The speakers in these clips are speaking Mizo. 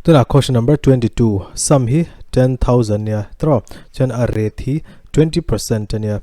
Tunah question number 22 sum hi 10,000 nia tro chuan a rate hi 20% ania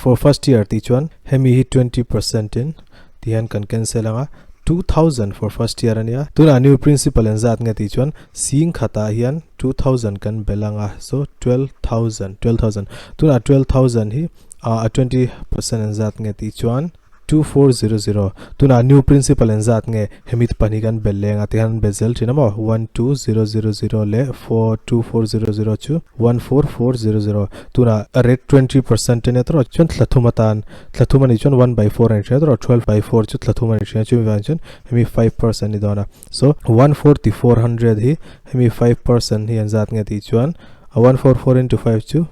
for first year ti chuan hemi hi 20% in ti hian kan cancel anga 2000 for first year ania tunah new principal en zat nge ti chuan sing khatah hian 2000 kan bel anga so 12,000 12,000 tunah 12,000 hi a 20% en zat nge ti chuan 2400 tunah new principal en zat nge hemi te pahnih kan bel leng a ti hian an bel zel thin a maw 12000 leh 42400 chu 14400 tunah a rate 20% ania tawrh chuan thla thum atan thla thum anih chuan 1 by 4 a ni thin a tawrh 12 by 4 chu thla thum a ni thin a chumi vang chuan hemi 5% a ni dawn a so 14400 hi hemi 5% hi an zat nge tih chuan a 144 into 5 chu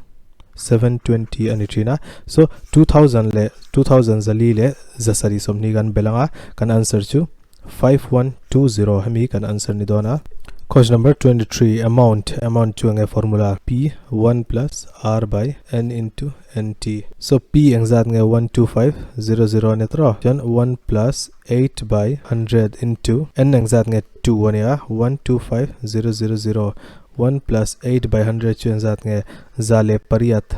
720 a ni thin a so 2000 leh 2000 zali leh zasarih sawmhnih kan bel anga kan answer chu 5120 hemi kan answer ni dawn a question number 23 amount amount chu enge formula p 1 plus r by n into nt so p engzat nge 12500 ani tawh chuan 1 plus 8 by 100 into n engzat nge 2 ania 125000 1 plus 8 by 100 chu engzat nge za leh pariat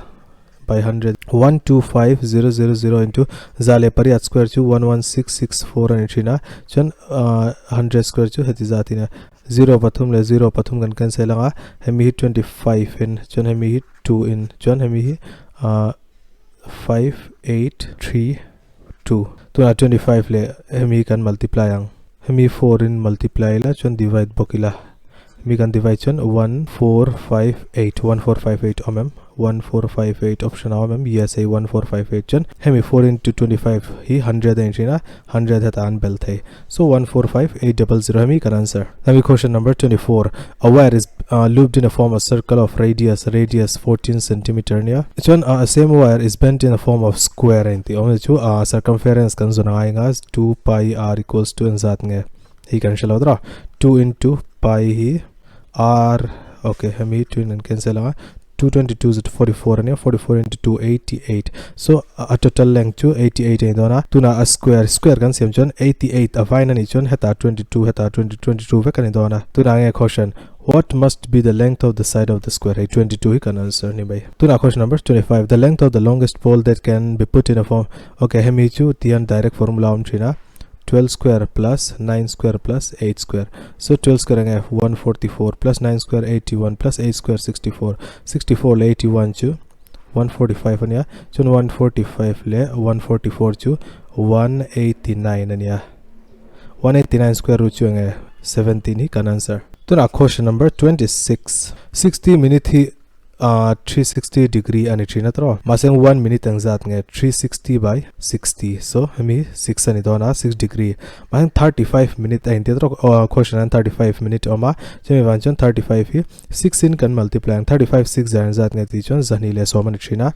by 100 125000 into za leh pariat square chu 11664 a ni thin a chuan 100 square chu heti zat in a 0 pathum leh 0 pathum kan cancel anga hemi hi 25 in chuan hemi hi 2 in chuan hemi hi 5 8 3 2 tunah 25 leh hemi kan multiply ang hemi 4 in multiply ila chuan divide bawk ila hemi kan divide chuan 1 4 5 8 1 4 5 8 awm em 1 4 5 8 option a awm em yes hei 1 4 5 8 chuan hemi 4 into 25 hi 100 a inhrin a 100 heta an bel thei so 1 4 5 8 double 0 hemi kan answer hemi question number 24 a wire is uh, looped in a form a circle of radius radius 14 centimeter nia chuan uh, same wire is bent in a form of square in ti awm chu uh, circumference kan zon angai nga 2 pi r equals to engzat nge hi kan hrelo dra 2 into pi hi r okay hemi 2 in cancel anga 222 is 44 ania 44 into 2 88 so a total length chu 88 ani dawn a tuna a square square kan siam chuan 88 a vain ani chuan heta 22 heta 20 22 vek ani dawn a tuna nge question what must be the length of the side of the square hei 22 hi kan answer ni mai tuna question number 25 the length of the longest pole that can be put in a form okay hemi chu tian direct formula awm thin a 12 square plus 9 square plus 8 square so 12 square enge 144 plus 9 square 81 plus 8 square 64 64 le 81 chu 145 ania chuan 145 le 144 chu 189 ania 189 square root chu enge 17 hi kan answer tuna question number 26 60 minute hi ah 360 degree a ni thin a tawh mahse 1 minute ang zat nge 360 by 60 so hemi 6 a ni dawn a 6 degree mahse 35 minute a inti tawh ah question an 35 minute a awm a chumi vang chuan 35 hi 6 in kan multiply ang 35 6 zar ang zat nge tih chuan zahnih leh sawm a ni thin a.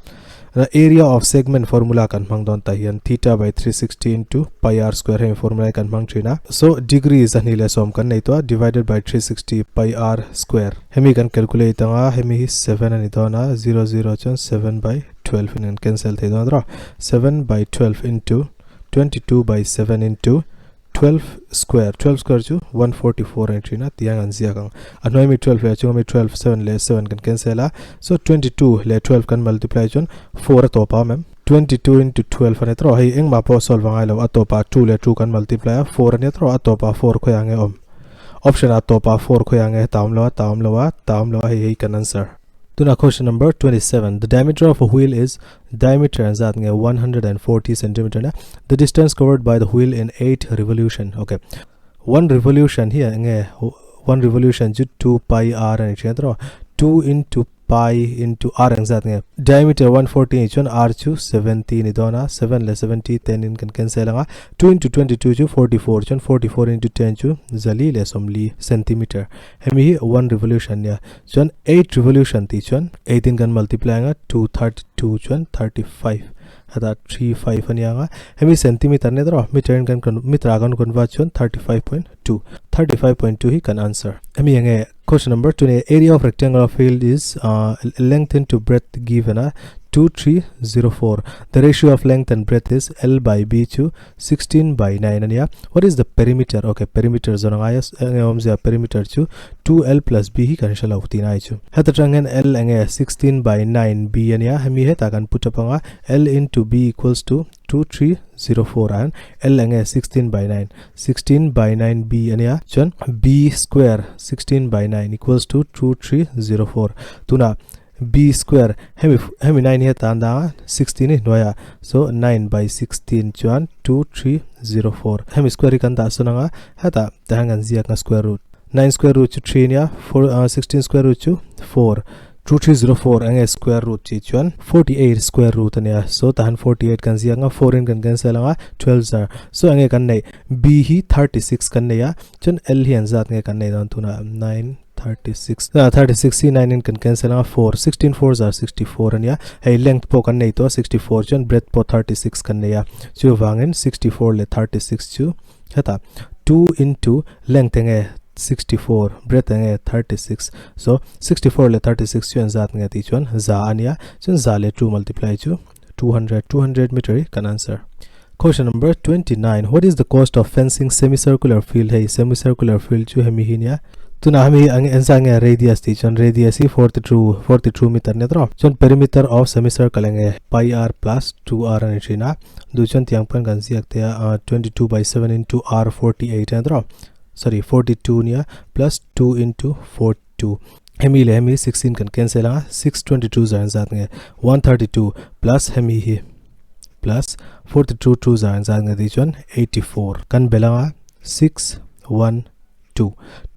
The area of segment formula kan hmang dawn tah hian theta by 360 into pi r square hemi formula hi kan hmang thin a. So degree zahnih leh sawm kan nei tawh a divided by 360 pi r square. Hemi kan calculate anga hemi hi 7 a ni dawn a 0 0 chuan 7 by 12 in kan cancel thei dawn a tawh 7 by 12 into 22 by 7 into 12 square 12 square chu 144 a ni thin a tiang an ziak ang a hnuai mi 12 leh a chunga mi 12 7 leh 7 kan cancel a so 22 leh 12 kan multiply chuan 4 a tawp a awm em 22 into 12 a ni tawh hei engmah pawh solve a ngai lo a tawpah 2 leh 2 kan multiply a 4 a nia tawh a tawpah 4 khawiah nge awm option ah tawpah 4 khawiah nge ta awm lo a ta awm lo a ta awm lo a hei hei kan answer Tuna question number 27. The diameter of a wheel is diameter and zat nge 140 centimeter na. The distance covered by the wheel in 8 revolution. Okay. One revolution here nge one revolution chu 2 pi r ani thian tro 2 into pi into r ang zat nge diameter 140 ni chuan r chu 70 ni dona 7 le 70 10 in kan cancel anga 2 into 22 chu 44 chuan 44 into 10 chu zali le somli centimeter Hemi hi one revolution nia chuan eight revolution tih chuan eight in kan multiply anga 232 chuan 35 heta 35 ania anga hemi centimeter nia tawh meter in kan meter ah kan convert chuan 35.2 35.2 hi kan answer hemi enge question number 20 area of rectangular field is uh, length into breadth given a 2304. The ratio of length and breadth is L by B chu 16 by 9 ania. What is the perimeter? Okay, perimeter zawn angai a, enge awmzia perimeter chu 2L plus B hi kan hre lo tih nai chu. Heta tang hian L enge 16 by 9 B ania, hemi hetah kan put up anga L into B equals to 2304 ah hian L enge 16 by 9, 16 by 9 B ania, chuan B square 16 by 9 equals to 2304. Tunah B square hemi hemi 9 hi a tan dang a 16 hi hnuaiah so 9 by 16 chuan 2304 hemi square hi kan dah sawn anga hetah tah hian kan ziak a square root 9 square root chu 3 ania 4 16 square root chu 4 2304 enge square root chi chuan 48 square root ania so tah hian 48 kan ziak anga 4 in kan cancel anga 12 zar so enge kan neih B hi 36 kan nei a chuan L hi an zat nge kan nei dawn tunah 9 36 36 hi 9 in kan cancel anga 4 16 4 zar 64 ania hei length pawh kan nei tawh a 64 chuan breadth pawh 36 kan nei a chuvangin 64 leh 36 chu hetah 2 into length enge 64 breadth enge 36 so 64 leh 36 chu an zat nge tih chuan za ania chuan za leh 2 multiply chu 200 200 meter hi kan answer. Question number 29. What is the cost of fencing semicircular field? Hei semicircular field chu hemi hi nia. Tuna hemi ang enza nge radius ti chuan radius hi 42 42 meter nia tawh. Chuan perimeter of semicircle enge pi r plus 2r ani thin a. Du chuan tiang pawn kan ziak te a 22 by 7 into r 48 ania tawh. Sorry 42 nia plus 2 into 4 2 hemi leh hemi 16 kan cancel anga 622 zar an zat nge 132 plus hemi hi plus 42 2 zar an zat nge tih chuan 84 kan bel anga 6 1 2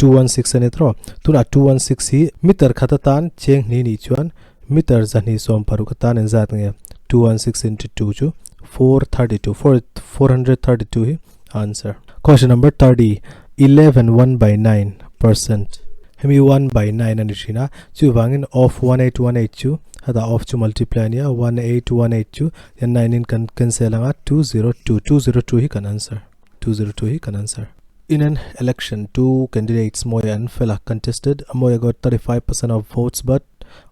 216 ani tawh tunah 216 hi meter khat atan cheng hnih nih chuan meter zahnih sawm paruk atan an zat nge 216 into 2 chu 432 432 hi Answer. Question number 30. 11 1 by 9 percent. Hemi 1 by 9 ani thin a, chuvangin of 1818 chu heta of chu multiply ania 1818 chu hian 9 in kan cancel anga 202 202 hi kan answer 202 hi kan answer. In an election, two candidates Moya and Fela contested. Moya got 35% of votes but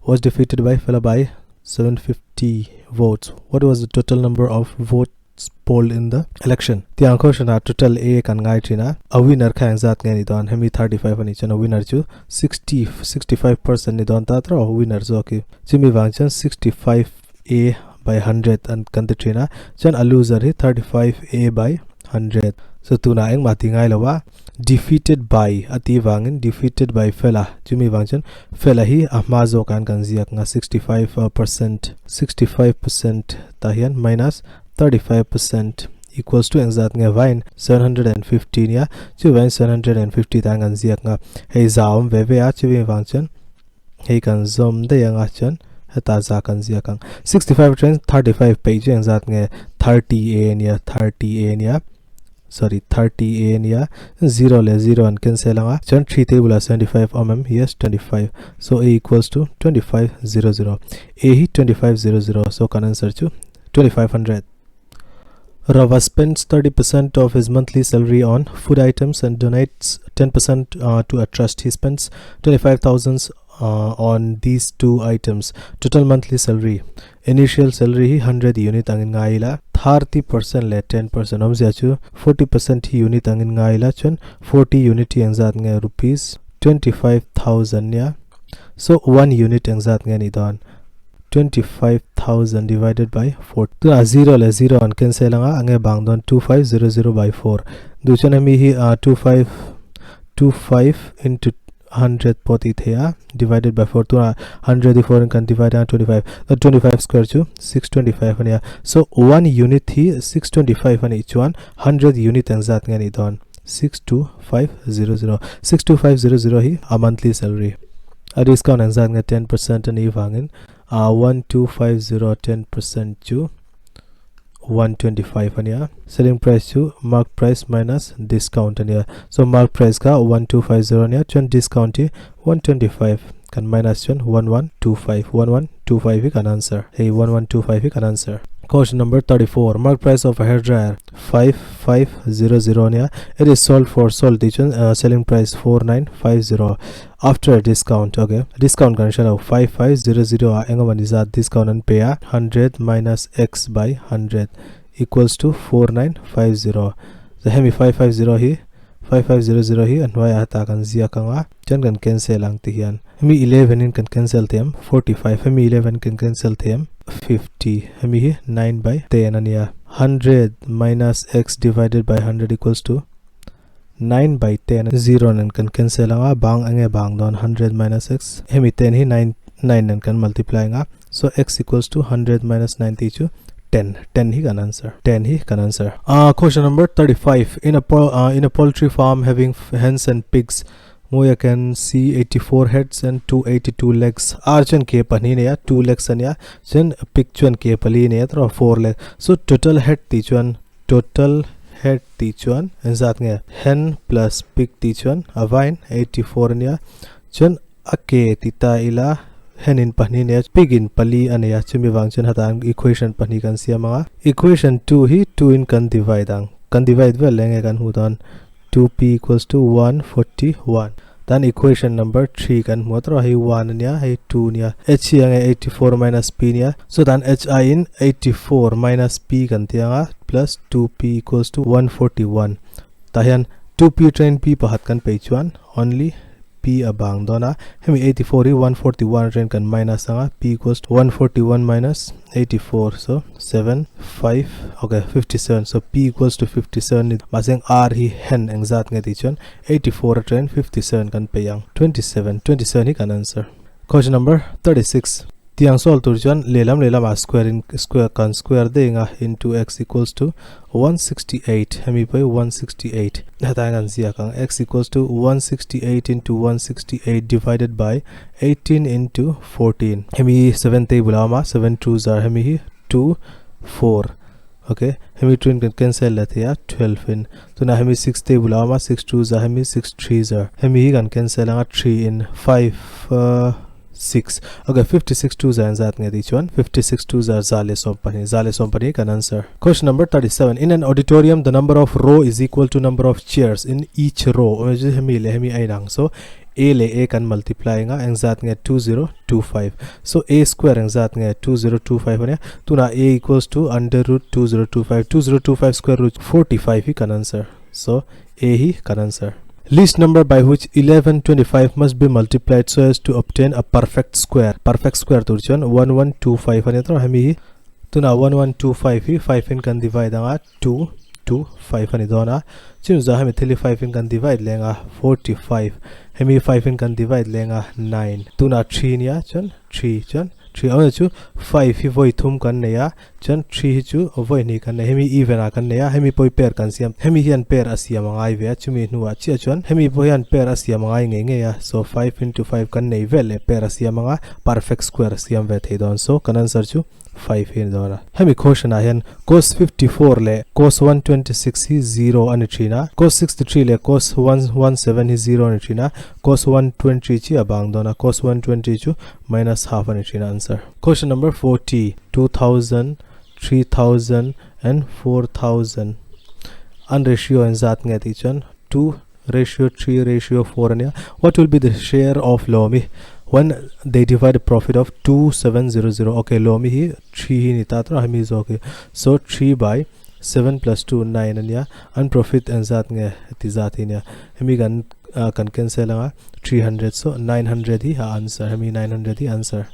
was defeated by Fela by 750 votes. What was the total number of votes poll in the election tiang question ah total A kan ngai thin a, a winner kha engzat nge ni dawn hemi 35 anih chuan a winner chu 60 65% ni dawn ta tawh winner zawk hi chumi vang chuan 65 A by 100 an kan ti thin a chuan a loser hi 35 A by 100 so tunah engmah ti ngai lo a defeated by a tih vangin defeated by fela chumi vang chuan fela hi a hma zawk ah kan ziak nga 65% 65% tah hian minus 35% equals to engzat nge vain 750 nia chu vain 750 tan kan ziak nga hei za awm ve ve a chumi vang chuan hei kan zawm daih anga chuan heta za kan ziak ang 65 atangin 35 peih chu engzat nge 30 a nia 30 a nia sorry 30 a nia 0 leh 0 an cancel anga chuan 3 table ah 75 awm em yes 25 so a equals to 2500 a hi 2500 so kan answer chu 2500 Rava spends 30% of his monthly salary on food items and donates 10% uh, to a trust. He spends 25,000 uh, on these two items. Total monthly salary. Initial salary hi 100 unit angin ngai ila 30% leh 10% awmzia chu 40% hi unit angin ngai ila chuan 40 unit hi engzat nge rupees 25,000 nia so 1 unit engzat nge ni dawn 25,000 divided by 4 tunah 0 leh 0 an cancel anga ange bang dawn 2500 by 4 duh chuan hemi hi 25 25 into 100 pawh tih theih a divided by 4 tunah 100 hi 4 in kan divide a 25 25 square chu 625 ania so 1 unit hi 625 anih chuan 100 unit ang zat nge anih dawn 62500 62500 hi a monthly salary a discount ang zat nge 10% anih vangin a 1250 10% chu 125 ania selling price chu mark price minus discount ania so mark price kha 1250 ania chuan discount hi 125 kan minus chuan 1125 1125 hi kan answer hei 1125 hi kan answer. Question number 34. Mark price of a hair dryer 5500 ania. It is sold for sold tih chuan selling price 4950 after discount. Okay. Discount kan hre lo 5500 ah engemaw ni zat discount an pe a 100 minus x by 100 equals to 4950. Hemi 550 hi 5500 hi a hnuaiah heta kan ziak ang a chuan kan cancel ang ti hian hemi 11 in kan cancel them 45 hemi 11 kan cancel them 50 hemi hi 9 by 10 ania 100 minus x divided by 100 equals to 9 by 10 0 nen kan cancel anga bang enge bang dawn 100 minus x hemi 10 hi 9 9 nen kan multiply anga so x equals to 100 minus 9 tih chu 10 10 hi kan answer 10 hi kan answer. Question number 35 in a in a poultry farm having hens and pigs Muia can see 84 heads and 282 legs ar chuan ke pahnih nei a 2 legs ania chuan pig chuan ke pali nei a tawh 4 leg so total head tih chuan total head tih chuan engzat nge hen plus pig tih chuan a vain 84 ania chuan a ke ti ta ila hen in pahnih nei a pig in pali a nei a chumi vang chuan heta equation pahnih kan siam ang a equation 2 hi 2 in kan divide ang kan divide vel leh nge kan hmuh dawn 2p equals to 141 tan equation number 3 kan hmu a hei 1 ania hei 2 ania h hi enge 84 minus p ania so tan h ai in 84 minus p kan ti anga plus 2p equals to 141 tah hian 2p train p pakhat kan pei chuan only p a bang dawn a hemi 84 hi 141 atangin kan minus anga p equals to 141 minus 84 so 7 5 okay 57 so p equals to 57 ni mahse r hi hen engzat nge tih chuan 84 atangin 57 kan pei ang 27 27 hi kan answer. Question number 36. Tiang sawl tur chuan lehlam lehlamah square in square kan square daih anga into x equals to 168 hemi pawh hi 168 hetah hian kan ziak ang x equals to 168 into 168 divided by 18 into 14 hemi 7 table a awm a 7 two zar hemi hi 2 4 ok hemi 2 in kan cancel leh thei a 12 in tunah hemi 6 table a awm a 6 two zar hemi 6 three zar hemi hi kan cancel anga 3 in 5 6 ok 56 2 zar zat nge tih chuan 56 2 zar za leh 12 za leh 12 kan answer. Question number 37 in an auditorium the number of row is equal to number of chairs in each row awmzia chu hemi leh hemi a inang so a leh a kan multiply anga engzat nge 2025 so a square engzat nge 2025 ania tunah a equals to under root 2025 2025 square root 45 hi kan answer so a hi kan answer. Least number by which 1125 must be multiplied so as to obtain a perfect square. Perfect square tur chuan 1125 a nia tawh hemi hi tunah 1125 hi 5 in kan divide anga 2 2 5 a ni dawn a chumi zawh hemi thil hi 5 in kan divide leng a 45 hemi 5 in kan divide leng a 9 tunah 3 nia chuan 3 chuan 3 a awmzia chu 5 hi vawi thum kan nei a Chuan 3 hi chu vawi hnih kan nei, hemi even ah kan nei a, hemi pawh hi pair kan siam, hemi hian pair a siam a ngai ve a, chumi hnuah chiah chuan hemi pawh hian pair a siam a ngai ngei ngei a, so 5 into 5 kan nei vel leh pair a siam anga perfect square a siam ve thei dawn, so kan answer chu 5 hi a ni dawn a. Hemi question ah hian cos 54 leh cos 126 hi zero a ni thin a, cos 63 leh cos 117 hi zero a ni thin a, cos 120 chi a bang dawn a, cos 120 chu minus half a ni thin a answer. Question number 40, 2000, 3000 and 4000 an ratio an zat nge tih chuan 2 ratio 3 ratio 4 ania. What will be the share of Lomi when they divide a profit of 2700? Okay, Lomi hi 3 hi ni ta tra hemi zawk hi. So 3 by 7 plus 2 9 ania. An profit an zat nge ti zat hi nia. Hemi kan kan cancel anga 300 so 900 hi a answer. Hemi 900 hi answer.